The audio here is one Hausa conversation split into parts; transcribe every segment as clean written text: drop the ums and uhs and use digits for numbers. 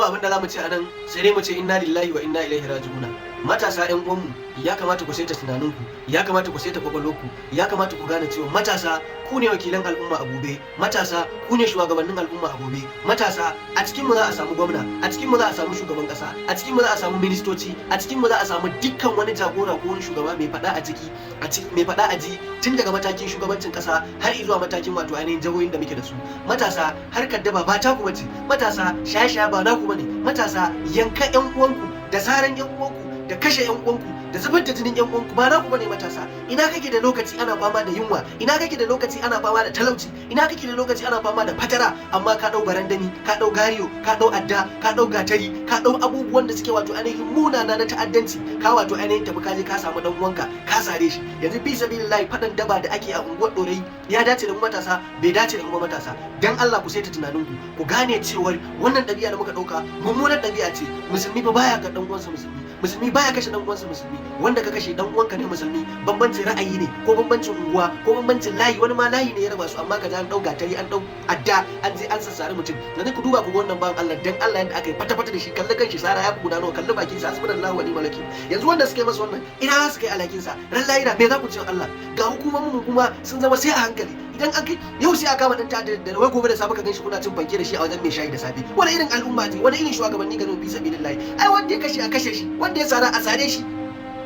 Babu abin da za mu ce anan sai dai mu ce inna lillahi wa inna ilaihi raji'una. Matasa ƴan uwanmu, ya kamata ku saita tunaninku, ya kamata ku saita kwakwalwarku, ya kamata ku gane cewa matasa ku ne wakilan al'umma a gobe, matasa ku ne shugabannin al'umma a gobe. Matasa, a cikin mu za a samu gwamna, a cikin mu za a samu shugaban kasa, a cikin mu za a samu ministoci, a cikin mu za a samu dukkan wani jagora ko wani shugaba mai fada a ciki, a ciki mai fada a ji, tun daga matakin shugabancin kasa har zuwa matakin wato ainihin jihohin da muke da su. Matasa, harkar daba ba taku bace. Matasa, shaye-shaye ba naku bane. Matasa, yanka yan uwanku da saran yan uwanku da kashe yan uwanku da zubar da jinin yan uwanku ba naku bane. Matasa, ina kake da lokaci ana fama da yunwa? Ina kake da lokaci ana fama da talauci? Ina kake da lokaci ana fama da fatara? Amma ka dau barandami, ka dau gariyo, ka dau adda, ka dau gatari, ka dau abubuwan da suke wato ainihin munana na ta'addanci, ka wato ainihin tafi ka je ka samu dan uwanka ka sare shi. Yanzu fi sabilillahi, fadan daba da ake a unguwar Dorayi ya dace da mu matasa? Bai dace da mu matasa. Dan Allah ku saita tunaninku, ku gane cewar wannan ɗabi'a da muka ɗauka mummunar ɗabi'a ce. Musulmi fa baya ga dan uwansa musulmi, musulmi baya kashe dan uwansa musulmi. Wanda ka kashe dan uwanka ne musulmi. Bambancin ra'ayi ne ko bambancin unguwa ko bambancin layi, wani ma layi ne ya raba su, amma ka ji an dau gatari, an dau adda, an je an sassari mutum. Yanzu ku duba ku ga wannan bawan Allah, dan Allah, yanda aka yi fata fata da shi. Kalli kanshi, sara ya fi guda nawa. Kalli bakin sa, hasbunallahu wa ni'mal wakil. Yanzu wanda suka yi masa wannan, ina za su kai alhakin sa ran lahira? Me za ku ce Allah? Ga hukumomin mu kuma sun zama sai a hankali. Idan an kai yau sai a kama dan ta'adda da wai gobe da safe ka ganshi kuna cin fanke da shi a wajen mai shayi da safe. Wani irin al'umma ce? Wani irin shugabanni ganin? Fi sabilillahi, ai wanda ya kashe a kashe shi, wanda ya sara a sare shi.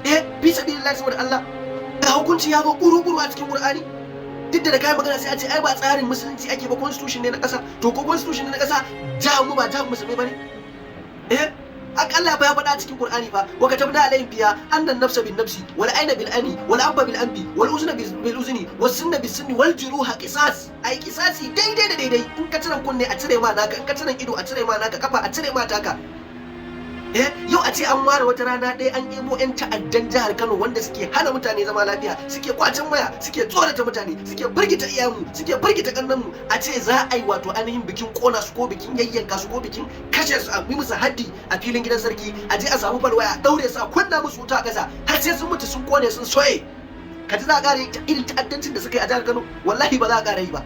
Eh, fi sabilillahi, saboda Allah, ga hukunci ya zo kuru-kuru a cikin Qur'ani. Duk da kai magana sai a ce ai ba tsarin musulunci ake ba, constitution ne na ƙasa. To ko constitution ne na ƙasa, jihar mu ba jihar musulmi bane? Eh, akalla ba ya faɗa cikin Qur'ani ba: wa katabna alaihim fiha annan nafsa bin nafsi wal ayna bil ayni wal anfa bil anfi wal uzna bil uzni was sinna bis sinni wal juruha qisas. Ai qisasi daidai da daidai. In ka cire kunne, a cire ma naka. In ka cire ido, a cire ma naka. Kafa, a cire ma taka. Eh, yau a ce an ware wata rana ɗaya, an ɗebo 'yan ta'addan jihar Kano wanda suke hana mutane zama lafiya, suke kwacin waya, suke tsorata mutane, suke firgita iyayenmu, suke firgita kannanmu, a ce za a yi wato ainihin bikin kona su ko bikin yayyanka su ko bikin kashe su, a yi musu haddi a filin gidan sarki, a je a samu falwaya a daure su, a kunna musu wuta a ƙasa har sai sun mutu, sun kone, sun soye. Ka ji za a ƙara irin ta'addancin da suka yi a jihar Kano? Wallahi ba za a ƙara yi ba.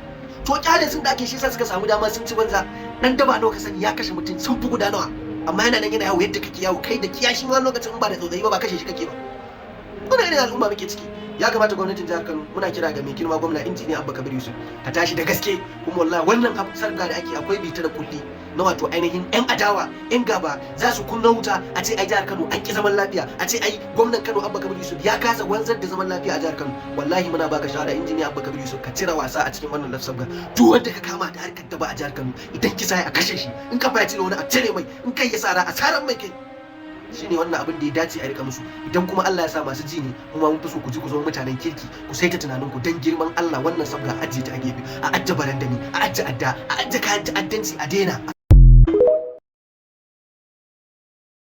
To kyale sun da ake shi sa suka samu dama sun ci banza. Dan daba nawa ka sani ya kashe mutum sun fi guda nawa, amma yana nan yana yawo yadda kake yawo kai da kiyashi ma lokacin in ba da tsautsayi ba, ba kashe shi kake ba. Wannan irin al'umma muke ciki. Ya kamata gwamnatin jihar Kano, muna kira ga mai girma gwamna, Injiniya Abba Kabir Yusuf, ka tashi da gaske. Kuma wallahi wannan sarga da ake, akwai bita da kulli na wato ainihin yan adawa, yan gaba za su kunna wuta a ce ai jihar Kano an ki zaman lafiya, a ce ai gwamnan Kano Abba Kabir Yusuf ya kasa wanzar da zaman lafiya a jihar Kano. Wallahi muna baka shawara, Injiniya Abba Kabir Yusuf, ka cire wasa a cikin wannan lafsabga. Duk wanda ka kama da harkar daba a jihar Kano, idan kisa ya a kashe shi, in kafa ya cire wani a cire mai, in kai ya sara a saran mai kai. Shine wannan abin da ya dace a rika musu. Idan kuma Allah ya sa masu ji ne, kuma mun fi so ku ji, ku zama mutanen kirki, ku saita tunanin ku. Dan girman Allah, wannan sabga ajiye ta a gefe, a ajje barandami, a ajje adda, a ajje kayan ta'addanci, a daina.